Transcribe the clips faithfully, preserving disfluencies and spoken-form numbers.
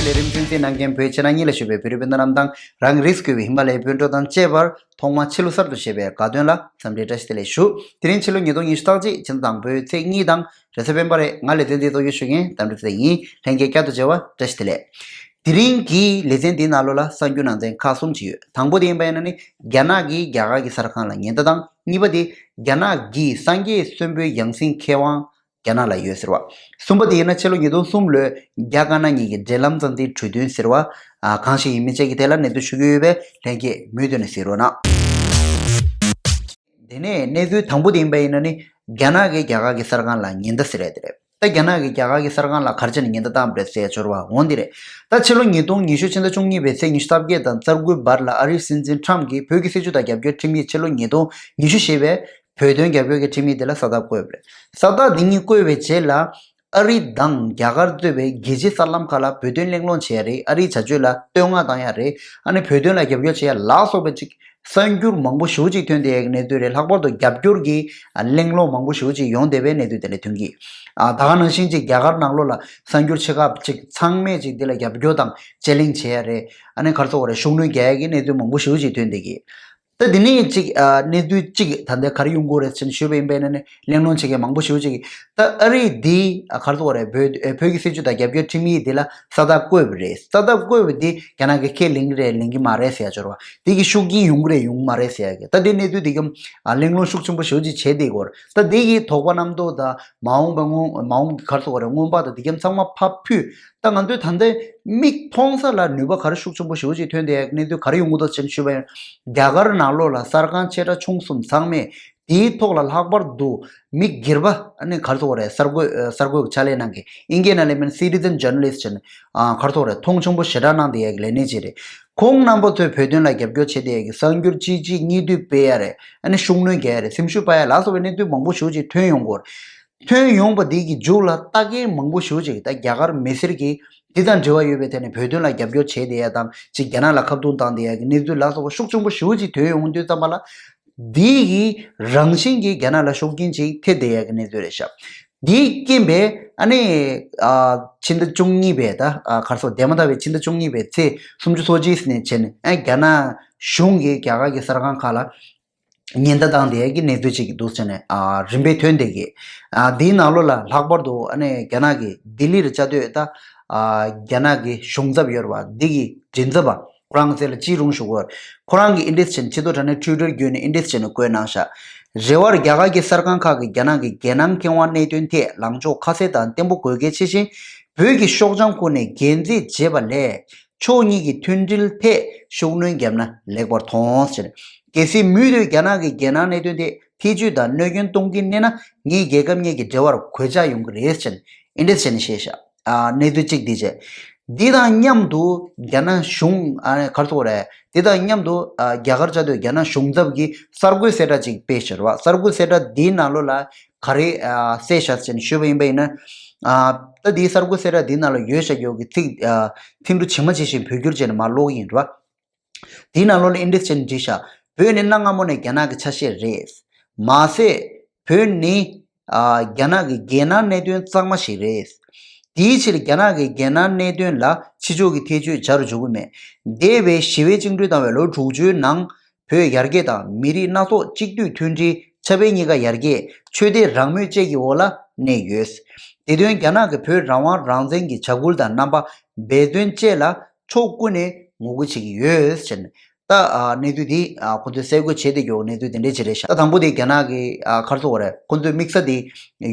ལས་རིམ་སྤྲོད་འཛིན་གནང་མཁན་བོད་ཕྱི་ནང་གཉིས་ལ་བཞུགས་པའི་བོད་རིགས་སྤུན་ཟླ་རྣམས་དང་། རང་རིགས་བརྒྱུད་པའི་ཧི་མ་ལ་ཡའི་སྤུན་གྲོགས་དང་བཅས་པར། ཐོག་མར་ཕྱི་ལོ་གསར་དུ་བཞད་པའི་དགའ་སྟོན་ལ་འཚམས་འདྲིའི་བཀྲ་ཤིས་བདེ་ལེགས་ཞུ། དེ་རིང་ཕྱི་ལོ་ཉིས་སྟོང་ཉི་ཤུ་རྩ་གཅིག་ཕྱི་ཟླ་དང་པོའི་ཚེས་གཉིས་དང་རེས་གཟའ་སྤེན་པ་རེད། ང་ལེ་ཚན་འདིའི་གཙོ་སྐྱོང་ཞུ་མཁན་དམ་འབྲི་ཚེ་ཡིན། ལྷན་རྒྱས་བསྐྱར་དུ་མཇལ་བ་བཀྲ་ཤིས་བདེ་ལེགས། དེ་རིང་གི་ལེ་ཚན་འདིའི་ནང་ལོགས་ལ་གསར་འགྱུར་ནང་ཚན་ཁག་གསུམ་ཅིག་ཡོད། དང་པོ་དེ་ཡིན་པ་ཡིན་ན་ནི། རྒྱ་ནག་གིས་རྒྱ་གར་གྱི་གསར་ཁང་ལ་ཉེན་བརྡ་བཏང་། གཉིས་པ་དེ། རྒྱ་ནག་གིས་སངས་རྒྱས་གསོན་པོའི་ཡང་སྲིད་མཁས་དབང་རྒྱ་ནག་ལ་ཡོད་ཟེར་བ། གསུམ་པ་དེ་ཡིན་ན་ཕྱི་ལོ་ཉིས་སྟོང་གསུམ་ལོའི་རྒྱ་དཀར་ནག་གཉིས་ཀྱི་འབྲེལ་ལམ་རྩ་འཛིན་གྲོས་མཐུན་ཟེར་བ། ཨ། གང་ཞིག་ཡིན་མིན་བཅས་ཀྱི་ཐད་ལ་གནས་ཚུལ་ཞུ་གི་ཡོད་པས་ལྷན་རྒྱས་མུ་མཐུད་ནས་གཟིགས་རོགས་གནང་། དེ་ནས་གནས་ཚུལ་དང་པོ་དེ་ཡིན་པ་ཡིན་ན་ནི། རྒྱ་ནག་གིས་རྒྱ་གར་གྱི་གསར་ཁང་ལ་ཉེན་བརྡ་ཟེར་ཡ་དེ་རེད། ད་རྒྱ་ནག་གིས་རྒྱ་གར་གྱི་གསར་ཁང་ལ་ག་རེ་བྱས་ནས་ཉེན་བརྡ་བཏང་བ་རེད་ཟེར་ཡ་འབྱོར་བ་འོང་འདི་རེད། ད་ཕྱི་ལོ་ཉིས་སྟོང་ཉི་ཤུ་ཕྱི་ཟླ་བཅུ་གཉིས་པའི་ཚེས་ཉི་ཤུ་རྩ་བརྒྱད་དང་རྩ་དགུའི་བར་ལ་ཨ་རིའི་སྲིད་འཛིན་ཁྲམ་གྱིས་བོད་ཀྱི་སྲིད་བྱུས་དང་རྒྱབ་སྐྱོར་ཁྲིམས་ཡིག་ཕྱི་ལོ་ཉིས་སྟོང་ཉི་ཤུ་ཞེས་པའི་བོད་དོན་རྒྱབ་སྐྱོར་གྱི་ཁྲིམས་ཡིག་དེ་ལ་ས་རྟགས་བཀོད་པ་རེད། ས་རྟགས་འདི་གཉིས་བཀོད་པའི་རྗེས་ལ། ཨ་རི་དང་རྒྱ་གར་གཙོས་པའི་རྒྱལ་སྤྱིའི་གསར་ལམ་ཁག་ལ་བོད་དོན་གླེང་སློང་བྱེད་ཡ་རེད། ཨ་རིའི་བྱ་སྤྱོད་ལ་བསྟོད་བསྔགས་བཏང་ཡ་རེད། ཨ་ནི་བོད་དོན་ལ་རྒྱབ་སྐྱོར་བྱེད་ཡ་ལ་སོགས་པའི་ཅིག་གསར་འགྱུར་མང་པོ་ཞེ་པོ་ཅིག་ཐོན་བསྡད་ཡ་གི་གནས་ཚུལ་རེད། ལྷག་པར་དུ་རྒྱབ་སྐྱོར་གྱི་གླེང་སློང་མང་པོ་ཞེ་པོ་ཅིག་ཡོང་བསྡད་པའི་གནས་ཚུལ་དེ་འདྲ་ཐོན་གྱི། ཨ། ད་ག་ནང་བཞིན་ཅིག་རྒྱ་གར་ནང་ལོགས་ལ་གསར་འགྱུར་ཆེ་ཁག་ཅིག་ཚང་མས་ཅིག་འདི་ལ་རྒྱབ་སྐྱོར་དང་དཔྱད་གླེང་བྱེད་ཡ་རེད། ཨ་ནི་ག་རེ་ཟེར་དགོས་རེད། ཤུགས་སྣོན་རྒྱག་ཡ་གི་གནས་ཚུལ་མང་པོ་ཞེ་པོ་ཅིག་ཐོན་བསྡད་ཀྱི། ད་འདི་ནས་གཅིག་ཨ། གནས་ཚུལ་གཅིག་ད་ལྟ་ག་རེ་ཡོང་གི་རེད་ཟེར་ནས་ཞུས་པ་ཡིན་པས་ན་ནི། གླེང་སློང་བྱེད་མཁན་མང་པོ་ཞེ་པོ་ཅིག་གིས། ད་ཨ་རི་འདི་ཨ། ག་རེ་ཟེར་དགོས་རེད། བོད་ཨ། བོད་ཀྱི་སྲིད་བྱུས་དང་རྒྱབ་སྐྱོར་ཁྲིམས་ཡིག་འདི་ལ་ས་རྟགས་བཀོད་པ་རེད། ས་རྟགས་བཀོད་པ་འདི་རྒྱ་ནག་གིས་ཁས་ལེན་གྱི་རེད་ལེན་གྱི་མ་རེད་ཟེར་ཡ་འབྱོར་བ། འདི་གི་ཤུགས་རྐྱེན་ཡོང་གི་རེད་ཡོང་གི་མ་རེད་ཟེར་ཡ་གི། ད་འདི་གནས་ཚུལ་འདི་གམ་ཨ། གླེང་སློང་ཤུགས་ཆེན་པོ་ཞེ་པོ་ཅིག་བྱས་བསྡད་ཡོད་རེད། ད་འདི་གི་དོགས་པ་རྣམ་རྟོག་དང་མ་འོངས་པ་སྔོན། མ་འོངས་ག་རེ་ཟེར་དགོས་རེད། སྔོན་དཔག་དང་འདི་གམ་ཚང་མ་ཕར་ཕུད། ད་ང་ཚོས་ད་ལྟ་མིག་མཐོང་ས་ལ་ནུས་པ་ག་རེ་ཤུགས་ཆེན་པོ་ཞེ་པོ་ཅིག་ཐོན་བསྡད་ཡ་གནས་ཚུལ་ག་རེ་ཡོང་གི་འདུག་ཟེར་ནས་ཞུས་པ་ཡིན། རྒྱ་གར་ནང་ལོགས་ལ་གསར་ཁང་ཆེ་ཕྲ་ཆུང་གསུམ་ཚང་མས་དེའི་ཐོག་ལ་ལྷག་པར་དུ་མི་སྒེར་པ་ཨ་ནི་ག་རེ་ཟེར་དགོས་རེད། གསར་འགོད་ཨ། གསར་འགོད་ཀྱི་ཕྱག་ལས་གནང་མཁན་ཨིན་སྐད་ནང་ལབ་ན་citizen journalist ཟེར་ནས་ཨ། ག་རེ་ཟེར་དགོས་རེད། མཐོང་ཆེན་པོ་ཞེ་དྲག་གནང་བསྡད་ཡ་གི་ལས་སྣེ་ཅིག་རེད། ཁོང་རྣམ་པ་ཚོས་བོད་དོན་ལ་རྒྱབ་སྐྱོར་བྱེད་བསྡད་ཡ་གི་གསར་འགྱུར་གཅིག་གཅིག་གཉིས་བསྡུས་སྤེལ་ཡ་རེད། ཨ་ནི་ཤུགས་སྣོན་རྒྱག་ཡ་རེད། སེམས་ཤུགས་སྤར་ཡ་ལ་སོགས་པའི་གནས་ཚུལ་མང་པོ་ཞེ་པོ་ཅིག་ཐོན་ཡོང་གི་ཡོད་རེད། ཐོན་ཡོང་བ་འདི་གི་མཇུག་ལ་ལྟ་མཁན་མང་པོ་ཞེ་པོ་ཅིག་ད་རྒྱ་གར་མི་སེར་གྱིས་འདི་དང་འབྲེལ་བ་ཡོད་པའི་ཐད་ནས་བོད་དོན་ལ་རྒྱབ་སྐྱོར་བྱས་བསྡད་ཡ་དང་ཅིག་རྒྱ་ནག་ལ་ཁ་རྡུང་བཏང་བསྡད་ཡ་གི་གནས་ཚུལ་ལ་སོགས་པ་ཤུགས་ཆེན་པོ་ཞེ་པོ་ཅིག་ཐོན་ཡོང་དུས་ཙམ་པ་ལ། འདི་གི་རང་བཞིན་གྱིས་རྒྱ་ནག་ལ་ཤུགས་རྐྱེན་ཅིག་ཐེབས་བསྡད་ཡ་གི་གནས་ཚུལ་རེད་ཤག་འདིའི་རྐྱེན་པས་ཨ་ནི་ཨ། ཕྱི་ཟླ་བཅུ་གཉིས་པའི་ད་ཨ། ག་རེ་ཟེར། འདས་མ་ད་པའི་ཕྱི་ཟླ་བཅུ་གཉིས་པའི་ཚེས་སུམ་ཅུ་སོ་གཅིག་ནས་བྱས་ནས་ཨ། རྒྱ་ནག་གཞུང་གིས་རྒྱ་གར་གྱི་གསར་ཁང་ཁག་ལ་ཉེན་བརྡ་བཏང་བསྡད་ཀྱི་གནས་ཚུལ་ཅིག་འདུག་ཟེར་ནས་ཨ། རིམ་པས་ཐོན་བསྡད་ཀྱི། ཨ། འདིའི་ནང་ལོགས་ལ་ལྷག་པར་དུ་ཨ་ནི་རྒྱ་ནག་གི་ལྡི་ལིར་བཅའ་སྡོད་ད་ཨ། རྒྱ་ནག་གི་གཞུང་ཚབ་ཡོད་རེད་པ། འདི་གི་མགྲིན་ཚབ་པ་ཁོ་རང་གི་རྩ་ལ་ཅི་རུང་ཞུ་དགོས། ཁོ་རང་གིས་ཨིན་ཌི་ཆེ་ནལ་སྤྱི་ཚོགས་དྲ་གནས་ཊུའི་ཊར་བརྒྱུད་ནས་ཨིན་ཌི་ཆེ་ནལ་བཀོད་གནང་ཤག་རེ་བར་རྒྱ་གར་གྱི་གསར་ཁང་ཁག་གིས་རྒྱ་ནག་གི་རྒྱལ་ནང་ཁེ་དབང་གནད་དོན་ཐད་ལངས་ཕྱོགས་ཁ་གསལ་དང་བརྟན་པོ་དགོས་གལ་ཆེ་ཞིང་། བོད་ཀྱི་ཤོག་བྱང་ཁུལ་ནས་འགན་འཛིན་བྱེད་པ་ལས། ཕྱོགས་གཉིས་ཀྱི་མཐུན་སྒྲིལ་ཐད་ཤུགས་སྣོན་བརྒྱབ་ན་ལེགས་པར་མཐོང་ཟེར། གལ་སྲིད་མུ་མཐུད་རྒྱ་ནག་གིས་རྒྱལ་ནང་གནད་དོན་ཐད་ཐེ་བྱུས་དང་གནོད་སྐྱོན་གཏོང་གི་གནས་ན། ངས་རྒྱལ་ཁབ་གཉིས་ཀྱི་འབྲེལ་བར་གོད་ཆག་ཡོང་གི་རེད་ཟེར་ཨིན་ཌི་ཆེ་ནལ་བཤད་ཤག་ཨ། གནས་ཚུལ་གཅིག་འདི་བྱས། འདི་དང་མཉམ་དུ་རྒྱ་ནག་གཞུང་ཨ། ག་རེ་ཟེར་དགོས་རེད། འདི་དང་མཉམ་དུ་ཨ། རྒྱ་གར་བཅའ་སྡོད་རྒྱ་ནག་གཞུང་ཚབ་ཀྱིས་གསར་འགོད་གསལ་བསྒྲགས་ཅིག་སྤེལ་ཡོད་རེད་པ། གསར་འགོད་གསལ་བསྒྲགས་འདིའི་ནང་ལོགས་ལ་ག་རེ་ཨ། གསལ་བཞག་ཟེར་ནས་ཞུས་པ་ཡིན་པ་ཡིན་ན། ཨ། ད་འདིའི་གསར་འགོད་གསལ་བསྒྲགས་འདིའི་ནང་ལ་ཡོད་བཞག་ཡོད་ཀྱི་ཚིག་ཨ། ཐིང་གྲུ་ཇི་མ་ཇི་བཞིན་བོད་བསྒྱུར་བྱས་ནས་མར་ཀློག་གི་ཡིན་རེད་པ། དེའི་ནང་ལོགས་ལ་ཨིན་ཌི་ཆེ་ནལ་བྲིས་ཤག་བོད་ནི་གནའ་སྔ་མོ་ནས་རྒྱ་ནག་གི་ཆ་ཤས་རེད། མ་ཟད། བོད་ནི་ཨ། རྒྱ་ནག་གི་རྒྱལ་ནང་གནད་དོན་གཙང་མ་ཞིག་རེད། དེའི་ཕྱིར་རྒྱ་ནག་གི་རྒྱལ་ནང་གནད་དོན་ལ་ཕྱི་ཕྱོགས་ཀྱི་ཐེ་བྱུས་བྱ་རུ་འཇུག་གི་མེད། འདས་པའི་ཞི་བའི་བཅིངས་འགྲོལ་བཏང་བའི་ལོ་དྲུག་ཅུའི་ནང་། བོད་ཡར་རྒྱས་དང་མི་རིགས་སྣ་ཚོགས་གཅིག་སྡུད་མཐུན་སྒྲིལ། ཆབ་དཔལ་གཉིས་ཀ་ཡར་རྒྱས། ཆོས་དད་རང་མོས་བཅས་ཀྱི་འོག་ལ་གནས་ཡོད། དེ་དོན་རྒྱ་ནག་གིས་བོད་རང་དབང་རང་བཙན་གྱི་བྱ་འགུལ་དང་རྣམ་པ་འབད་བརྩོན་བཅས་ལ་ཕྱོགས་ཀུན་ནས་ངོ་རྒོལ་བྱེད་ཀྱི་ཡོད་ཟེར་ནས། ད་ཨ། གནས་ཚུལ་འདི་ཨ། ཁོ་ཚོས་གསལ་བཀོད་བྱས་བསྡད་ཡོད་གནས་ཚུལ་དེ་འདྲ་ཅིག་རེད་ཤག་ད་དང་པོ་དེ་རྒྱ་ནག་གི་ཨ། ག་རེ་ཟེར་དགོས་རེད། ཁོ་ཚོས་དམིགས་ས་དེ་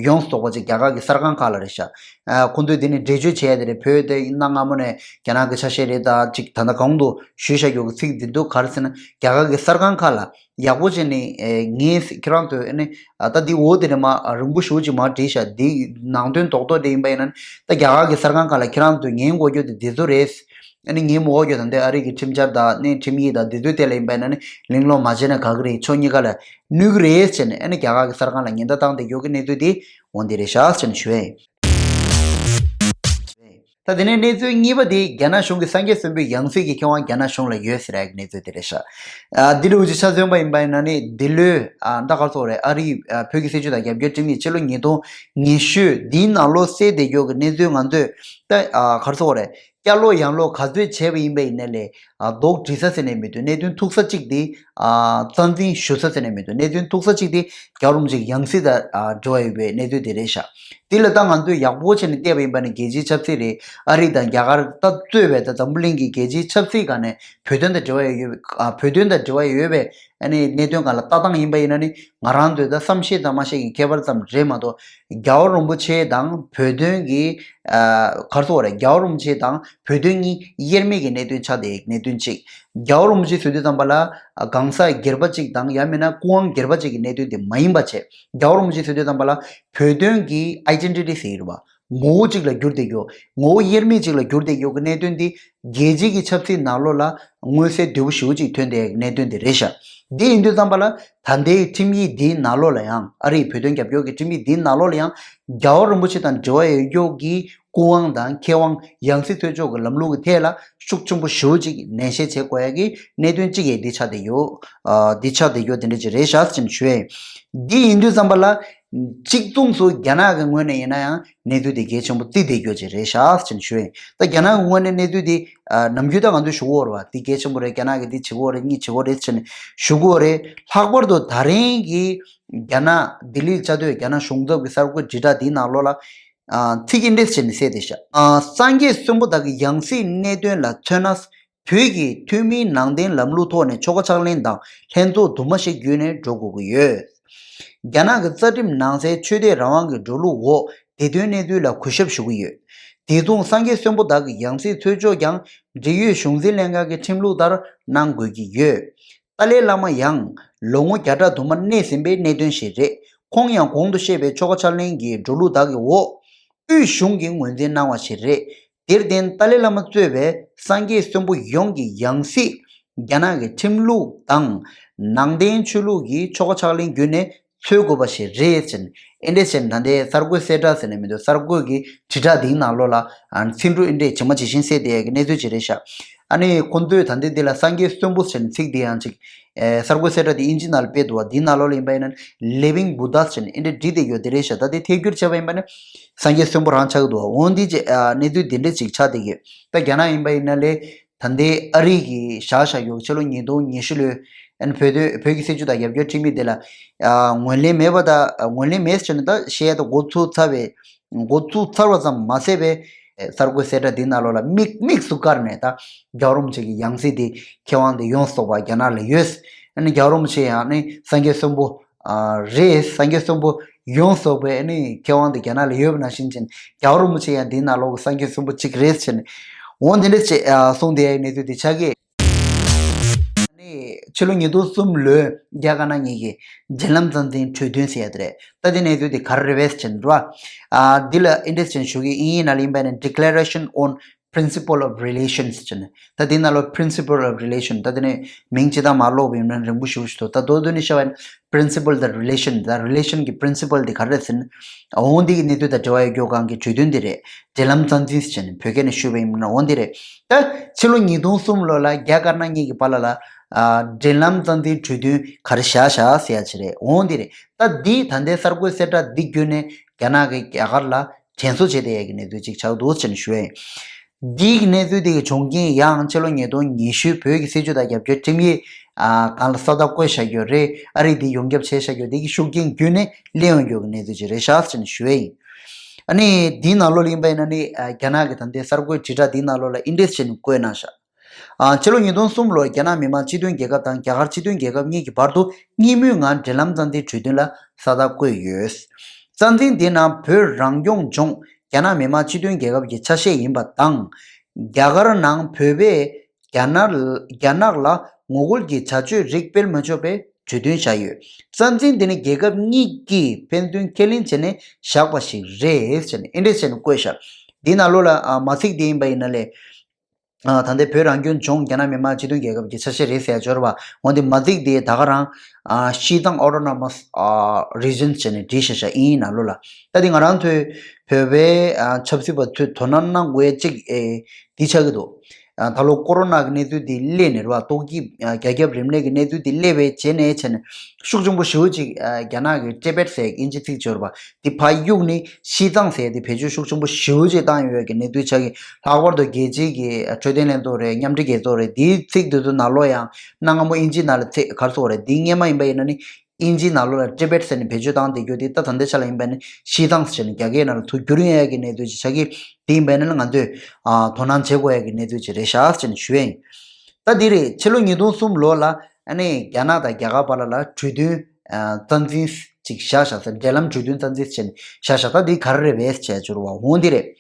ཡོངས་སུ་རྫོགས་པ་ཅིག་རྒྱ་གར་གྱི་གསར་ཁང་ཁག་ལ་རེད་ཤག་ཨ། ཁོ་ཚོས་དེ་ནི་འགྲེལ་བརྗོད་བྱས་ཡ་དེ་རེད། བོད་དེ་གནའ་སྔ་མོ་ནས་རྒྱ་ནག་གི་ཆ་ཤས་རེད། ད་ཅིག་ད་ལྟ་གོང་དུ་ཞུས་བཞག་ཡོད་ཀྱི་ཚིག་འདི་འདུག་ག་རེ་ཟེར་ན། རྒྱ་གར་གྱི་གསར་ཁང་ཁག་ལ་ཡག་པོ་བྱས་ནས་ཨེ། ངས་ཁྱེད་རང་ཚོས་ཨ་ནི་ཨ། ད་འདི་འོ་དེ་ནས་མ་རིང་པོ་ཞེ་པོ་ཅིག་མ་བྲིས་ཤག་འདི་ནང་དོན་རྡོག་རྡོག་དེ་ཡིན་པ་ཡིན་ན། ད་རྒྱ་གར་གྱི་གསར་ཁང་ཁག་ལ་ཁྱེད་རང་ཚོས་ཉན་དགོས་རྒྱུ་དེ་འདི་ཚོ་རེད། ཨ་ནི་ངའི་མོ་འོག་གི་ད་འདི་ཨ་རི་གི་ཁྲིམས་འཆར་དང་ནི་ཁྲིམས་ཡིག་དང་འདི་ཚོའི་ཐད་ལ་ཡིན་པ་ཡིན་ན་ནི་གླེང་སློང་མ་བྱས་ན་དགའ་གི་རེད། ཕྱོགས་གཉིས་ཀ་ལ་གནོད་གི་རེད་ཟེར་ནས་ཨ་ནི་རྒྱ་གར་གྱི་གསར་ཁང་ལ་ཉེན་བརྡ་བཏང་བསྡད་ཡོད་ཀྱི་གནས་ཚུལ་དེ་འོ་འདི་རེད་ཤག་ཟེར་ནས་ཞུ་ཡ་ཡིན། ད་དེ་ནས་གནས་ཚུལ་གཉིས་པ་དེ་རྒྱ་ནག་གཞུང་གིས་སངས་རྒྱས་བསོད་ནམས་ཡང་སྲིད་ཀྱི་ཁེ་དབང་རྒྱ་ནག་གཞུང་ལ་ཡོད་ཟེར་ཡ་གི་གནས་ཚུལ་དེ་རེད་ཤག་ཨ། འདི་ལོའི་ཆ་མཚོན་པ་ཡིན་པ་ཡིན་ན་ནི་འདི་ལོའི་ཨ། ད་ག་རེ་ཟེར་དགོས་རེད། ཨ་རིའི་ཨ། བོད་ཀྱི་སྲིད་བྱུས་དང་རྒྱབ་སྐྱོར་ཁྲིམས་ཡིག་ཕྱི་ལོ་ཉིས་སྟོང་ཉི་ཤུ་འདིའི་ནང་ལོགས་གསལ་བསྡད་ཡོད་ཀྱི་གནས་ཚུལ་ང་ཚོས་ད་ཨ། ག་རེ་ཟེར་དགོས་རེད། བསྐྱར་ལོག་ཡང་ལོག་ག་ཚོད་བྱས་པ་ཡིན་པ་ཡིན་ན་ལས། ཨ་རྡོག་སྒྲིལ་ས་ཟེར་ནས་མི་འདུག་གནད་དོན་ཐུག་ས་གཅིག་དེ། ཨ་རྩ་འཛིན་ཞུ་ས་ཟེར་ནས་མི་འདུག་གནད་དོན་ཐུག་ས་གཅིག་དེ་རྒྱལ་བ་རིན་པོ་ཆེ་ཡང་སྲིད་དང་ཨ་འབྲེལ་བ་ཡོད་པའི་གནད་དོན་དེ་རེད་ཤག་དེ་ལ་ད་ང་ཚོས་ཡག་པོ་བྱས་ནས་བལྟས་པ་ཡིན་པ་ནི་རྒྱལ་སྤྱིའི་ཆབ་སྲིད་རེད། ཨ་རི་དང་རྒྱ་གར་ད་གཙོས་པའི་ད་འཛམ་བུ་གླིང་གི་རྒྱལ་སྤྱིའི་ཆབ་སྲིད་སྒང་ནས་བོད་དོན་དང་འབྲེལ་བ་ཡོད་ཨ་བོད་དོན་དང་འབྲེལ་བ་ཡོད་པའི་ཨ་ནི་གནད་དོན་སྒང་ལ་ལྟ་སྟངས་ཡིན་པ་ཡིན་ན་ནི། ང་རང་ཚོའི་ད་བསམ་ཤེས་དང་མ་ཤེས་ཀྱི་ཁྱད་པར་ཙམ་རེད་མ་གཏོགས། རྒྱལ་བ་རིན་པོ་ཆེ་དང་བོད་དོན་གྱི་ཨ་ག་རེ་ཟེར་དགོས་རེད། རྒྱལ་བ་རིན་པོ་ཆེ་དང་བོད་དོན་གཉིས་དབྱེར་མེད་ཀྱི་གནད་དོན་ཆགས་བསྡད་ཡོད་གནད་དོན་གཅིག་རྒྱལ་བ་རིན་པོ་ཆེ་ཟེར་དུས་ཙམ་པ་ལ་ཨ་གང་ཟག་སྒེར་པ་གཅིག་དང་ཡང་མིན་ན་སྐུ་དབང་སྒེར་པ་གཅིག་གི་གནད་དོན་དེ་མ་ཡིན་པ་བྱས། རྒྱལ་བ་རིན་པོ་ཆེ་ཟེར་དུས་ཙམ་པ་ལ་བོད་དོན་གྱི་ཨའི་ཌེན་ཊི་ཊི་ཟེར་གྱི་རེད་པ། ངོ་བོ་གཅིག་ལ་གྱུར་བསྡད་ཡོད། ངོ་བོ་དབྱེར་མེད་གཅིག་ལ་གྱུར་བསྡད་ཡོད་ཀྱི་གནད་དོན་འདི་རྒྱལ་སྤྱི་གི་ཆབ་སྲིད་ནང་ལོགས་ལ་མངོན་གསལ་དོད་པོ་ཞེ་པོ་ཅིག་ཐོན་བསྡད་ཡོད་ཀྱི་གནད་དོན་འདི་རེད་ཤག་འདི་ཡིན་དུས་ཙམ་པ་ལ་ད་ལྟའི་ཁྲིམས་ཡིག་འདིའི་ནང་ལོགས་ལ་ཡང་ཨ་རིའི་བོད་དོན་རྒྱབ་སྐྱོར་གྱི་ཁྲིམས་ཡིག་འདིའི་ནང་ལོགས་ལ་ཡང་རྒྱལ་བ་རིན་པོ་ཆེ་དང་འབྲེལ་བ་ཡོད་ཀྱོག་གི་སྐུ་དབང་དང་ཁེ་དབང་ཡང་སྲིད་ཐོས་ཆོག་གི་ལམ་ལུགས་ཀྱི་ཐད་ལ་ཤུགས་ཆེན་པོ་ཞེ་པོ་ཅིག་ནན་བཤད་བྱེད་དགོས་ཡ་གི་གནད་དོན་གཅིག་ཡང་འདི་ཆགས་བསྡད་ཡོད། ཨ་འདི་ཆགས་བསྡད་ཡོད་དེ་འདྲ་ཅིག་རེད་ཤག་ཅེས་ཞུ་ཡ་ཡིན། འདི་ཡིན་དུས་ཙམ་པ་ལ། གཅིག་མཚུངས་སུ་རྒྱ་ནག་གི་ངོས་ནས་ཡིན་ན་ཡང་གནས་ཚུལ་དེ་གལ་ཆེན་པོ་བརྩིས་བསྡད་རྒྱུ་ཅིག་རེད་ཤག་ཅེས་ཞུ་ཡིན། ད་རྒྱ་ནག་གི་ངོས་ནས་གནས་ཚུལ་དེ་ཨ་ནམ་རྒྱུན་ད་ང་ཚོས་ཞུ་གི་ཡོད་རེད་བ། དེ་གལ་ཆེན་པོ་རེད། རྒྱ་ནག་གིས་འདི་བྱེད་ཀྱི་ཡོད་རེད། གཉིས་བྱེད་ཀྱི་ཡོད་རེད་ཟེར་ནས་ཞུ་གི་ཡོད་རེད། ལྷག་པར་དུ་ད་རིང་གི་རྒྱ་ནག་ལྡི་ལིར་བཅའ་སྡོད་རྒྱ་ནག་གཞུང་ཚབ་ཀྱི་གསར་འགོད་དྲིལ་བསྒྲགས་འདིའི་ནང་ལོགས་ལ་ཨ་ཚིག་འདི་འདྲས་བྱས་ནས་གསལ་བསྡད་ཤག་ཨ་སངས་རྒྱས་གསོན་པོ་དག་གི་ཡང་སྲིད་གནད་དོན་ལ་མཚོན་ན། བོད་ཀྱིས་འཐུས་མིའི་ནང་བསྟན་ལམ་ལུགས་ཐོག་ནས་ཆོ་ག་ཕྱག་ལེན་དང་ལྷན་ཚོགས་དུ་མ་ཞིག་བརྒྱུད་ནས་འགྲོ་དགོས་ཀྱི་ཡོད། རྒྱ་ནག་གི་རྩ་ཁྲིམས་ནང་གསལ་ཆོས་དད་རང་དབང་གི་འགྲོ་ལུགས་འོག་བདེ་དོན་གནས་ཚུལ་ལ་གུས་ཞབས་ཞུ་གི་ཡོད། དེ་མཚུངས་སངས་རྒྱས་གསོན་པོ་དག་གི་ཡང་སྲིད་འཚོལ་ཕྱོགས་ཀྱང་འབྲེལ་ཡོད་གཞུང་འཛིན་ལྷན་ཁང་གི་ཁྲིམས་ལུགས་ལྟར་གནང་དགོས་ཀྱི་ཡོད། ཏཱ་ལའི་བླ་མ་ཡང་ལོ་ངོ་བརྒྱ་ཕྲག་དུ་མ་གནས་ཟིན་པའི་གནད་དོན་ཞིག་རེད། ཁོང་ཡང་གོང་དུ་བཤད་པའི་ཆོ་ག་ཕྱག་ལེན་གྱི་འགྲོ་ལུགས་དག་གི་འོག་དབུས་གཞུང་གིས་ངོས་འཛིན་གནང་བ་ཞིག་རེད། དེར་བརྟེན་ཏཱ་ལའི་བླ་མ་གཙོས་པའི་སངས་རྒྱས་གསོན་པོ་ཡོངས་ཀྱི་ཡང་སྲིད་རྒྱ་ནག་གི་ཁྲིམས་ལུགས་དང་ནང་བསྟན་ཆོས་ལུགས་ཀྱི་ཆོ་ག་ཕྱག་ལེན་བརྒྱུད་ནས་འཚོལ་དགོས་པ་ཞིག་རེད་ཅེས་ཨེ་འདྲས་ཅེས་ད་ལྟའི་གསར་འགོད་གསལ་བསྒྲགས་ཟེར་ནས་མི་འདུག་གསར་འགོད་ཀྱི་དྲིལ་བསྒྲགས་འདིའི་ནང་ལོགས་ལ་ཨ་ཚིག་འབྲུ་ཨེ་འདྲས་ཇི་མ་ཇི་བཞིན་གསལ་བསྡད་ཡ་གི་གནས་ཚུལ་ཅིག་རེད་ཤག་ཨ་ནི་ཁོང་ཚོས་ད་ལྟའི་འདི་ལ་སངས་རྒྱས་གསོན་པོ་ཟེར་ནས་ཚིག་འདི་ཡང་ཅིག་ཨེ་གསར་འགོད་གསལ་བསྒྲགས་དེ་དབྱིན་ཇི་ནང་ལ་སྤེལ་འདུག་བ། འདིའི་ནང་ལོགས་ལ་ཡིན་པ་ཡིན་ན་Living Buddha ཟེར་ནས་ཨེ་འདྲ་བྲིས་བསྡད་ཡོད་དེ་རེད་ཤག་ད་དེ་ཐད་སྒྱུར་བྱས་པ་ཡིན་པ་ན་སངས་རྒྱས་གསོན་པོ་རང་ཆགས་ཀྱི་འདུག་བ། འོ་འདི་ཅེ་ཨ་གནས་ཚུལ་འདི་འདྲ་ཅིག་ཆགས་བསྡད་ཡོད། ད་རྒྱ་ནག་ཡིན་པ་ཡིན་ན་ལས་ད་ལྟའི་ཨ་རི་གི་བཞག་བཞག་ཡོད་ཕྱི་ལོ་ཉིས་སྟོང་ཉི་ཤུ་ལོའི་ཨ་ནི་བོད་དོན་བོད་ཀྱི་སྲིད་བྱུས་དང་རྒྱབ་སྐྱོར་ཁྲིམས་ཡིག་དེ་ལ་ཨ་ངོས་ལེན་མེད་པ་དང་ངོས་ལེན་མེད་ཟེར་ནས་ད་བཤད་ཡ་ད་འགོ་ཚུགས་ཚར་བའི་འགོ་ཚུགས་ཚར་བ་ཙམ་མ་ཟད་པའི་གསར་འགོད་གསལ་བསྒྲགས་འདི་ནང་ལོགས་ལ་དམིགས་དམིགས་སུ་བཀར་ནས་ད་རྒྱལ་བ་རིན་པོ་ཆེ་གི་ཡང་སྲིད་འདི་ཁེ་དབང་འདི་ཡོངས་རྫོགས་པ་རྒྱ་ནག་ལ་ཡོད། ཨ་ནི་རྒྱལ་བ་རིན་པོ་ཆེ་ཡང་ནི་སངས་རྒྱས་གསོན་པོ་ཨ་རེད། སངས་རྒྱས་གསོན་པོ་ཡོངས་རྫོགས་པའི་ཨ་ནི་ཁེ་དབང་འདི་རྒྱ་ནག་ལ་ཡོད་པ་ནང་བཞིན་ཅན་རྒྱལ་བ་རིན་པོ་ཆེ་ཡང་འདི་ནང་ལོགས་ཀྱི་སངས་རྒྱས་གསོན་པོ་གཅིག་རེད་ཟེར་ནས་འོ་འདི་འདྲ་བྱས་ཨ་གསུངས་བསྡད་ཡ་གནས་ཚུལ་འདི་ཆགས་ཀྱི། ནི་ཕྱི་ལོ་ཉིས་སྟོང་གསུམ་ལོའི་རྒྱ་དཀར་ནག་གཉིས་ཀྱི་འབྲེལ་ལམ་རྩ་འཛིན་གྲོས་མཐུན་ཟེར་ཡ་དེ་རེད། ད་དེ་གནས་ཚུལ་དེ་ག་རེ་རེད་བས་ཟེར་ན་རེད་བ། ཨ་འདི་ལ་ཨེ་འདྲས་ཅན་ཞུ་གི་ཨིན་ཡིན་ན་ལ་ཡིན་པ་ནི་Declaration on Principle of Relations ཟེར་ནས་ད་དེ་ནང་ལོགས་Principle of Relation ད་དེ་ནས་མིང་ཇི་ལྟར་མ་ཀློག་པ་ཡིན་ན་རིང་པོ་ཞུ་ཞུ་ཐུབ། ད་མདོར་བསྡུས་ནས་བཤད་པ་ཡིན་ན་Principle the Relation ད་Relation གི་Principle དེ་ག་རེ་རེད་ཟེར་ན་འོང་འདི་གི་གནས་ཚུལ་དང་འབྲེལ་བ་ཡོད་རྒྱུ་གང་གི་གྲོས་མཐུན་དེ་རེད། འབྲེལ་ལམ་རྩ་འཛིན་ཟེར་ནས་བོད་སྐད་ནས་ཞུས་པ་ཡིན་ན་འོ་འདི་རེད། ད་ཕྱི་ལོ་ཉིས་སྟོང་གསུམ་ལོ་ལ་རྒྱ་དཀར་ནག་གཉིས་ཀྱི་བར་ལ་ལ་ཨ་འབྲེལ་ལམ་རྩ་འཛིན་གྲོས་མཐུན་ག་རེ་བཞག་བཞག་ཟེར་ཡ་ཅིག་རེད། འོ་འདི་རེད། ད་འདི་ད་ལྟའི་གསར་འགོད་གསལ་བསྒྲགས་འདི་བརྒྱུད་ནས་རྒྱ་ནག་གིས་རྒྱ་གར་ལ་དྲན་གསོ་བྱས་བསྡད་ཡ་གི་གནས་ཚུལ་ཅིག་ཆགས་འདུག་ཟེར་ནས་ཞུ་ཡ་ཡིན། འདིའི་གནས་ཚུལ་འདི་གི་བྱུང་རྐྱེན་ཡང་ཕྱི་ལོ་ཉིས་སྟོང་ཉི་ཤུ་བོད་ཀྱི་སྲིད་བྱུས་དང་རྒྱབ་སྐྱོར་ཁྲིམས་ཡིག་ཨ་སྒང་ལ་ས་རྟགས་བཀོད་བཞག་རྒྱུ་རེད། ཨ་རི་འདི་ཡོངས་ཁྱབ་བྱས་བཞག་རྒྱུ་འདི་གི་ཤུགས་རྐྱེན་བརྒྱུད་ནས་སླེབས་ཡོང་རྒྱུ་གི་གནས་ཚུལ་ཅིག་རེད་ཤག་ཟེར་ནས་ཞུ་ཡ་ཡིན། ཨ་ནི་འདིའི་ནང་ལོགས་ལ་ཡིན་པ་ཡིན་ན་ནི་ཨ་རྒྱ་ནག་གི་ད་ལྟའི་གསར་འགོད་དྲིལ་བསྒྲགས་འདིའི་ནང་ལོགས་ལ་ཨེ་འདྲས་བྱས་ནས་བཀོད་གནང་ཤག་ཨ་ཕྱི་ལོ་ཉིས་སྟོང་གསུམ་ལོར་རྒྱ་ནག་མི་དམངས་སྤྱི་མཐུན་རྒྱལ་ཁབ་དང་རྒྱ་གར་སྤྱི་མཐུན་རྒྱལ་ཁབ་གཉིས་ཀྱི་བར་དུ་གཉིས་མོས་ངང་འབྲེལ་ལམ་རྩ་འཛིན་གྲོས་མཐུན་ལ་ས་རྟགས་བཀོད་ཡོད། རྩ་འཛིན་དེ་ནང་བོད་རང་སྐྱོང་ལྗོངས་རྒྱ་ནག་མི་དམངས་སྤྱི་མཐུན་རྒྱལ་ཁབ་ཀྱི་ཆ་ཤས་ཡིན་པ་དང་། རྒྱ་གར་ནང་བོད་པས་རྒྱ་ནག་རྒྱ་ནག་ལ་ངོ་རྒོལ་གྱི་བྱ་སྤྱོད་རིགས་སྤེལ་མི་ཆོག་པའི་གྲོས་མཐུན་བཞག་ཡོད། རྩ་འཛིན་དེ་ནི་རྒྱལ་ཁབ་གཉིས་ཀྱིས་ཕན་ཚུན་ཁས་ལེན་བྱས་ནས་བཞག་པ་ཞིག་རེད་ཟེར་ནས་ཨེ་འདྲས་ཟེར་ནས་བཀོད་བཞག་འདིའི་ནང་ལོགས་ལ་ཨ་མ་ཚིག་དེ་ཡིན་པ་ཡིན་ན་ལས། ཨ་ད་ལྟའི་བོད་རང་སྐྱོང་ལྗོངས་རྒྱ་ནག་མི་དམངས་སྤྱི་མཐུན་རྒྱལ་ཁབ་ཀྱི་ཆ་ཤས་རེད་ཟེར་ཡ་འབྱོར་བ། འོན་ཏེ་མ་ཚིག་དེ་ད་ག་རང་ཨ་སྤྱིར་བཏང་Autonomous ཨ་Regions བྱས་ནས་བྲིས་བཞག་བཞག་ཨིན་ནང་ལོགས་ལ། ད་དེ་ང་རང་ཚོའི་བོད་པའི་ཨ་ཆབ་སྲིད་པ་ཚོས་དོ་སྣང་གནང་དགོས་ཡ་གཅིག་ཨེ་འདི་ཆགས་ཀྱི་འདུག་ད་ལོ་ཀོ་རོ་ན་གི་གནས་ཚུལ་འདི་སླེབས་ནས་རེད་བ། ཏོག་དབྱིབས་རྒྱ་ཁྱབ་རིམས་ནད་ཀྱི་གནས་ཚུལ་འདི་སླེབས་པའི་རྗེས་ནས་བྱས་ནས་ཤུགས་ཆེན་པོ་ཞེ་པོ་ཅིག་རྒྱ་ནག་གི་ཊི་བེཊ་ཟེར་ཨིན་ཇི་ཚིག་བརྗོད་རེད་བ། འདི་ཕར་གཡུགས་ནས་ཤི་ཐང་ཟེར་དེ་བེད་སྤྱོད་ཤུགས་ཆེན་པོ་ཞེ་པོ་ཅིག་བཏང་ཡོད་ཀྱི་གནས་ཚུལ་ཆགས་ཀྱི། ལྷག་པར་དུ་རྒྱལ་སྤྱིའི་གི་འཕྲོད་བསྟེན་ལྷན་ཚོགས་རེད། མཉམ་འབྲེལ་རྒྱལ་ཚོགས་རེད། འདིའི་ཚིག་དེ་ཚོ་ནང་ལོགས་ཡང་གནའ་སྔ་མོ་ཨིན་ཇི་ནང་ལ་ཚིག་ག་རེ་ཟེར་དགོས་རེད། འདི་སྔོན་མ་ཡིན་པ་ཡིན་ན་ནི་ཨིན་ཇིའི་ནང་ལོགས་ལ་ཊི་བེཊ་ཟེར་ནས་བེད་སྤྱོད་བཏང་བསྡད་རྒྱུ་དེ་ད་ད་ལྟའི་ཆ་ལ་ཡིན་པ་ནི་ཤི་ཐང་ཟེར་ནས་རྒྱ་སྐད་ནང་ལ་ཚུར་བསྒྱུར་ཡོང་ཡ་གི་གནས་ཚུལ་ཅིག་ཆགས་ཀྱི། དེ་ཡིན་པ་ཡིན་ན་ང་ཚོས་ཨ་དོ་སྣང་བྱེད་དགོས་ཡ་གི་གནས་ཚུལ་ཅིག་རེད་ཤག་ཟེར་ནས་ཞུ་ཡ་ཡིན། ད་འདི་རེད། ཕྱི་ལོ་ཉིས་སྟོང་གསུམ་ལོ་ལ་ཨ་ནི་རྒྱ་ནག་དང་རྒྱ་གར་བར་ལ་ལ་གྲོས་མཐུན་ཨ་རྩ་འཛིན་ཅིག་བཞག་བཞག་ཟེར། འབྲེལ་ལམ་གྲོས་མཐུན་རྩ་འཛིན་བྱས་ནས་བཞག་བཞག་ད་འདི་ག་རེ་རེད་པས་བྱས་བྱུར་བ་འོང་འདི་རེད།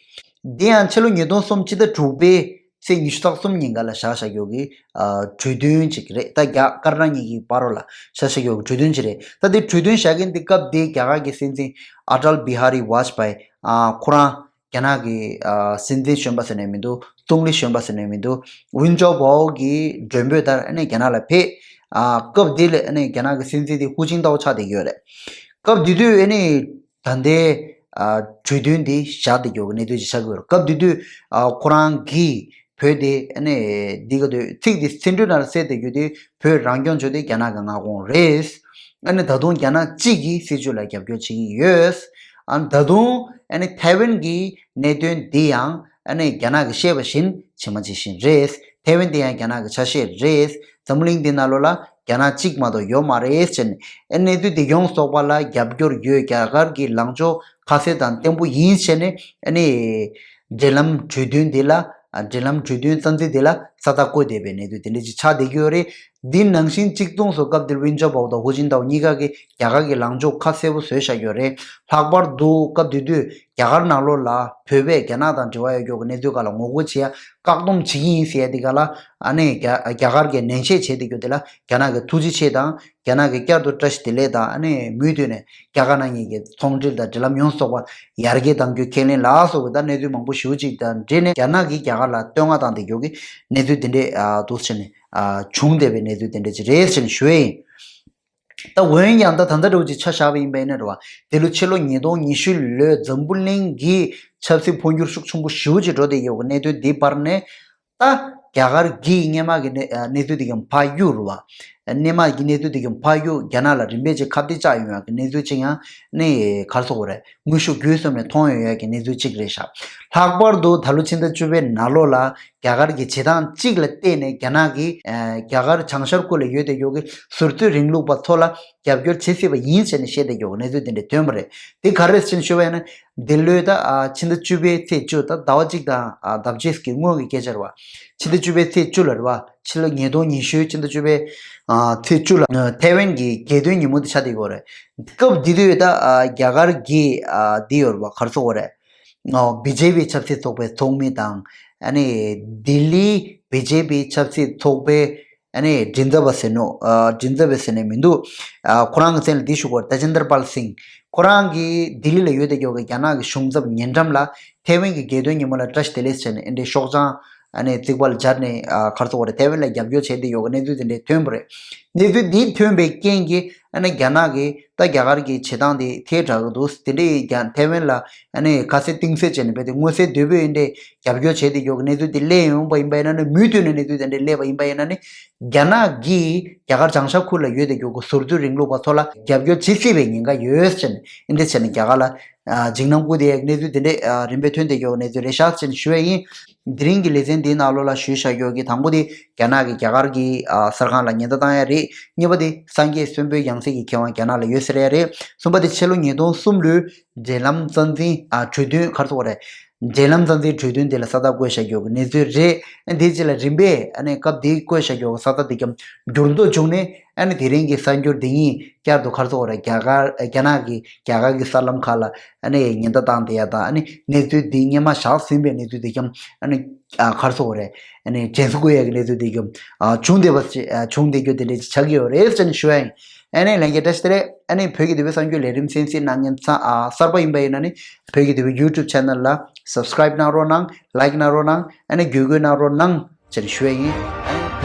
འདི་ཡང་ཕྱི་ལོ་ཉིས་སྟོང་གསུམ་ཕྱི་ཟླ་དྲུག་པའི་ཚེས་ཉི་ཤུ་རྩ་གསུམ་ཉིན་ག་ལ་བཞག་བཞག་ཡོད་གི་ཨ་གྲོས་མཐུན་ཅིག་རེད། ད་རྒྱ་དཀར་ནག་གཉིས་ཀྱི་བར་རོ་ལ་བཞག་བཞག་ཡོད་གི་གྲོས་མཐུན་ཅིག་རེད། ད་འདི་གྲོས་མཐུན་བཞག་གིན་འདི་སྐབས་འདི་རྒྱ་གར་གྱི་སྲིད་འཛིན་ཨ་ཊལ་བི་ཧ་རི་ཝཱཇ་པཱི་ཨ་ཁོ་རང་རྒྱ་ནག་གི་ཨ་སྲིད་འཛིན་གཞོན་པ་ཟེར་ནས་མི་འདུག། ཙུང་ལི་གཞོན་པ་ཟེར་ནས་མི་འདུག། ཝུན་ཅའོ་པའོ་གི་མགྲོན་འབོད་ལྟར་ཨ་ནི་རྒྱ་ནག་ལ་ཕེབས། ཨ་སྐབས་འདི་ལ་ཨ་ནི་རྒྱ་ནག་གི་སྲིད་འཛིན་དེ་ཧུའུ་ཅིན་ཏའོ་ཆགས་བསྡད་ཡོད་རེད། སྐབས་དེ་དུས་ཨ་ནི་ད་ལྟའི་ཨ་གྲོས་མཐུན་འདི་བཞག་བསྡད་ཡོད་གི་གནས་ཚུལ་ཅིག་ཆགས་ཀྱི་ཡོད་རེད། སྐབས་དེ་དུས་ཨ་ཁོ་རང་གིས་བོད་དེ་ཨ་ནི་འདི་ག་དུས་ཚིག་དེ་ཚིག་འབྲུ་ནང་གསལ་བསྡད་རྒྱུ་དེ་བོད་རང་སྐྱོང་བྱུང་དེ་རྒྱ་ནག་གི་མངའ་ཁོངས་རེད། ཨ་ནི་ད་དུང་རྒྱ་ནག་གཅིག་གི་སྲིད་བྱུས་ལ་རྒྱབ་སྐྱོར་བྱེད་ཀྱི་ཡོད། ཨ་ནི་ད་དུང་ཨ་ནི་ཐའེ་ཝན་གྱི་གནད་དོན་འདི་ཡང་ཨ་ནི་རྒྱ་ནག་གིས་བཤད་པ་བཞིན་བྱེད་མ་བྱེད་བཞིན་རེད། ཐའེ་ཝན་དེ་ཡང་རྒྱ་ནག་གི་ཆ་ཤས་རེད། འཛམ་བུ་གླིང་འདི་ནང་ལོགས་ལ་རྒྱ་ནག་གཅིག་མ་གཏོགས་ཡོད་མ་རེད་ཟེར་ནས་ཨ་གནས་ཚུལ་འདི་ཡོངས་རྫོགས་པ་ལ་རྒྱབ་སྐྱོར་ཡོད། རྒྱ་གར་གྱི་ལངས་ཕྱོགས་ཁ་གསལ་དང་བརྟན་པོ་ཡིན་ཟེར་ནས་ཨ་ནི་འབྲེལ་ལམ་གྲོས་མཐུན་འདི་ལ་ཨ་འབྲེལ་ལམ་གྲོས་མཐུན་རྩ་འཛིན་འདི་ལ་ས་རྟགས་བཀོད་བསྡད་པའི་གནས་ཚུལ་དེ་འདྲ་ཅིག་ཆགས་བསྡད་ཀྱི་ཡོད་རེད། འདི་ནང་བཞིན་གཅིག་མཚུངས་སུ་སྐབས་དེར་ཝུན་ཅའོ་པའོ་དང་ཧུའུ་ཅིན་ཏའོ་གཉིས་ཀ་གིས་རྒྱ་གར་གྱི་ལངས་ཕྱོགས་ཁ་གསལ་པོ་བཟོས་བཞག་ཡོད་རེད། ལྷག་པར་དུ་སྐབས་དེ་དུས་རྒྱ་གར་ནང་ལོགས་ལ་བོད་པས་རྒྱ་ནག་དང་འབྲེལ་བ་ཡོད་རྒྱུ་གི་གནས་ཚུལ་སྒང་ལ་ངོ་རྒོལ་བྱེད་ཡ་བཀག་སྡོམ་བྱེད་ཀྱི་ཡིན་ཟེར་ཡ་འདི་སྒང་ལ་ཨ་ནི་རྒྱ་རྒྱ་གར་གྱིས་ནན་བཤད་བྱས་བསྡད་རྒྱུ་དེ་ལ་རྒྱ་ནག་གིས་ཐུགས་རྗེ་ཆེ་དང་། རྒྱ་ནག་གིས་བསྐྱར་དུ་བཀྲ་ཤིས་བདེ་ལེགས་དང་ཨ་ནི་མུ་མཐུད་ནས་རྒྱ་དཀར་ནག་གཉིས་ཀྱི་ཚོང་འབྲེལ་དང་འབྲེལ་ལམ་ཡོངས་རྫོགས་པ་ཡར་རྒྱས་གཏང་རྒྱུ་ཁས་ལེན་ལ་སོགས་པའི་ད་གནས་ཚུལ་མང་པོ་ཞེ་པོ་ཅིག་དང་འབྲེལ་ནས་རྒྱ་ནག་གིས་རྒྱ་གར་ལ་བསྟོད་བསྔགས་བཏང་བསྡད་རྒྱུ་གི་གནས་ཚུལ་དེ་འདྲས་ཨ་འདུག་ཟེར་ནས་ཨ་བྱུང་བསྡད་པའི་གནས་ཚུལ་དེ་འདྲས་ཅིག་རེད་ཟེར་ནས་ཞུ་ཡས་ཡིན། ད་འོན་ཀྱང་ད་ད་ལྟ་འདྲ་བོ་ཅིག་ཆ་བཞག་པ་ཡིན་པ་ཡིན་ན་རེད་བ། དེ་ལོ་ཕྱི་ལོ་ཉིས་སྟོང་ཉི་ཤུ་ལོའི་འཛམ་བུ་གླིང་གི་ཆབ་སྲིད་འཕོ་འགྱུར་ཤུགས་ཆེན་པོ་ཞེ་པོ་ཅིག་འགྲོ་བསྡད་ཡོད་པའི་གནད་དོན་འདི་བར་ནས། ད་རྒྱ་གར་གྱི་སྔོན་མ་གི་གནས་གནས་ཚུལ་དེ་གའང་ཕར་གཡུག་རུ་བ། སྔོན་མ་གི་གནས་ཚུལ་དེ་གའང་ཕར་གཡུག་རྒྱ་ནག་ལ་རིམ་པས་ཅིག་ཁ་གཏད་བཅག་ཡོང་ཡག་གི་གནས་ཚུལ་ཅིག་ཡང་ནི་ག་རེ་ཟེར་དགོས་རེད། དངོས་ཤུགས་བརྒྱུད་གསུམ་ནས་མཐོང་ཡོང་ཡག་གི་གནས་ཚུལ་ཅིག་རེད་ཤག། ལྷག་པར་དུ་ད་ལོ་ཕྱི་ཟླ་བཅུ་པའི་ནང་ལོགས་ལ་རྒྱ་གར་གྱི་བྱེད་སྟངས་གཅིག་ལ་བརྟེན་ནས་རྒྱ་ནག་གིས་ཨ་རྒྱ་གར་བྱང་ཤར་ཁུལ་ལ་ཡོད་བསྡད་ཡོད་ཀྱི་ཟུར་བཙོན་རིང་ལུགས་པ་ཚོ་ལ་རྒྱབ་སྐྱོར་བྱེད་སྲིད་པ་ཡིན་ཟེར་ནས་བཤད་བསྡད་ཡོད་ཀྱི་གནས་ཚུལ་དེ་འདྲ་ཐོན་པ་རེད། དེ་ག་རེ་རེད་ཟེར་ནས་ཞུས་པ་ཡིན་ན། འདི་ལོའི་ད་ཨ་ཕྱི་ཟླ་བཅུ་པའི་ཚེས་བཅུ། ད་ཟླ་བ་གཅིག་དང་ཨ་ཟླ་བ་གཅིག་གི་སྔོན་གྱི་སྐད་ཆ་རེད་བ། ཕྱི་ཟླ་བཅུ་པའི་ཚེས་བཅུ་ལ་རེད་བ། ཕྱི་ལོ་ཉིས་སྟོང་ཉི་ཤུ་ཕྱི་ཟླ་བཅུ་པའི་ཨ་ཚེས་བཅུ་ལ་ཨ་ཐའེ་ཝན་གྱི་རྒྱལ་སྟོན་ཉིན་མོ་དེ་ཆགས་བསྡད་ཡོད་རེད། སྐབས་དེ་དུས་ད་ཨ་རྒྱ་གར་གྱི་ཨ་འདི་ཡོད་རེད་བ། ག་རེ་ཟེར་དགོས་རེད། ཨ་བི་ཇེ་པི་ཆབ་སྲིད་ཚོགས་པའི་ཚོགས་མི་དང་། ཨ་ནི་ལྡི་ལི་བི་ཇེ་པི་ཆབ་སྲིད་ཚོགས་པའི་ཨ་ནི་མགྲིན་ཚབ་པ་ཟེར་ནོ། ཨ་མགྲིན་ཚབ་པ་ཟེར་ནས་མི་འདུག། ཨ་ཁོ་རང་གི་མཚན་ལ་འདི་ཞུ་དགོས། དཱ་ཇེན་དར་པཱལ་སིང་། ཁོ་རང་གིས་ལྡི་ལི་ལ་ཡོད་བསྡད་ཡོད་ཀྱི་རྒྱ་ནག་གི་གཞུང་ཚབ་ཉེ་འགྲམ་ལ་ཐའེ་ཝན་གྱི་རྒྱལ་སྟོན་ཉིན་མོ་ལ་བཀྲ་ཤིས་བདེ་ལེགས་ཟེར་ནས་ཨེ་འདྲའི་ཤོག་བྱང་ཨ་ནི་རྩིག་པ་ལ་སྦྱར་ནས་ཨ་ག་རེ་ཟེར་དགོས་རེད། ཐའེ་ཝན་ལ་རྒྱབ་སྐྱོར་བྱས་བསྡད་ཡོད་ཀྱི་གནས་ཚུལ་དེ་འདྲས་ཐོན་པ་རེད། གནས་ཚུལ་འདི་ཐོན་པའི་རྐྱེན་གྱིས་ཨ་ནི་རྒྱ་ནག་གིས་ད་རྒྱ་གར་གྱི་བྱེད་སྟངས་དེ་ཐལ་དྲགས་ཀྱི་འདུག། དེ་འདྲའི་རྒྱ་ཐའེ་ཝན་ལ་ཨ་ནི་ག་ཚད་གཏིང་ཟབ་བྱས་ནས་རྦད་དེ་མངོན་གསལ་དོད་པོས་ཨེ་འདྲའི་རྒྱབ་སྐྱོར་བྱས་བསྡད་ཡོད་ཀྱི་གནས་ཚུལ་དེ་སླེབས་ཡོང་པ་ཡིན་པ་ཡིན་ན་ནི། མུ་མཐུད་ནས་གནས་ཚུལ་དེ་འདྲ་སླེབས་པ་ཡིན་པ་ཡིན་ན་ནི། རྒྱ་ནག་གིས་རྒྱ་གར་བྱང་ཤར་ཁུལ་ལ་ཡོད་བསྡད་ཡོད་ཀྱི་ཟུར་བཙོན་རིང་ལུགས་པ་ཚོ་ལ་རྒྱབ་སྐྱོར་བྱེད་སྲིད་པའི་ཉེན་ཁ་ཡོད་ཟེར་ནས་ཨེ་འདྲ་བྱས་ནས་རྒྱ་གར་ལ་ཨ་འཇིགས་སྣང་སྐུལ་བསྡད་ཡག་གནས་ཚུལ་དེ་འདྲ་ཨ་རིམ་པས་ཐོན་བསྡད་ཡོད་གནས་ཚུལ་རེད་ཤག་ཟེར་ནས་ཞུ་ཡ་ཡིན། དེ་རིང་གི་ལེ་ཚན་འདིའི་ནང་ལོགས་ལ་ཞུས་བཞག་ཡོད་ཀྱི་དང་པོ་དེ་རྒྱ་ནག་གིས་རྒྱ་གར་གྱི་ཨ་གསར་ཁང་ལ་ཉེན་བརྡ་བཏང་ཡ་རེད། གཉིས་པ་དེ་སངས་རྒྱས་གསོན་པོའི་ཡང་སྲིད་ཀྱི་ཁེ་དབང་རྒྱ་ནག་ལ་ཡོད་ཟེར་ཡ་རེད། གསུམ་པ་དེ་ཕྱི་ལོ་ཉིས་སྟོང་གསུམ་ལོའི་འབྲེལ་ལམ་རྩ་འཛིན་ཨ་གྲོས་མཐུན་ག་རེ་ཟེར་དགོས་རེད། འབྲེལ་ལམ་རྩ་འཛིན་གྲོས་མཐུན་དེ་ལ་ས་རྟགས་བཀོད་བཞག་ཡོད་ཀྱི་གནས་ཚུལ་རེད། ཨ་དེའི་རྗེས་ལ་རིམ་པས་ཨ་ནི་སྐབས་དེའི་བཀོད་བཞག་ཡོད་ཀྱི་ས་རྟགས་དེ་ཀྱང་འགྱུར་ལྡོག་བྱུང་ནས་ཨ་ནི་དེ་རིང་གི་གསར་འགྱུར་འདི་གཉིས་བསྐྱར་དུ་ག་རེ་ཟེར་དགོས་རེད། རྒྱ་གར་རྒྱ་ནག་གི་རྒྱ་གར་གྱི་གསར་ལམ་ཁག་ལ་ཨ་ནི་ཉེན་བརྡ་བཏང་བསྡད་ཡ་དང་། ཨ་ནི་གནས་ཚུལ་འདི་སྔོན་མ་བཞག་ཟིན་པའི་གནས་ཚུལ་དེ་ཀྱང་ཨ་ནི་ཨ་ག་རེ་ཟེར་དགོས་རེད། ཨ་ནི་དྲན་གསོ་སྐུལ་ཡ་གི་གནས་ཚུལ་དེ་ཀྱང་ཨ་བྱུང་བསྡད་པ་ཅིག་ཨ་བྱུང་བསྡད་རྒྱུ་དེ་འདྲ་ཅིག་ཆགས་ཀྱི་ཡོད་རེད་ཟེར་ནས་ཞུ་ཡ་ཡིན། ཨ་ནི་ལྷན་རྒྱས་བཀྲ་ཤིས་བདེ་ལེགས། ཨ་ནི་བོད་ཀྱི་དུས་བབ་གསར་འགྱུར་ལས་རིམ་གསན་གཟིགས་གནང་མཁན་ཚང་ཨ་གསར་པ་ཡིན་པ་ཡིན་ན་ནི་བོད་ཀྱི་དུས་བབ་ཡུ་ཊུབ་ཆེ་ནལ་ལ་སབ་སི་ཀ་རེབ་གནང་རོགས་གནང་། ལའིཀ་གནང་རོགས་གནང་། ཨ་ནི་བརྒྱུད་སྐུལ་གནང་རོགས་གནང་ཟེར་ནས་ཞུ་ཡ་ཡིན། ཨ་ནི།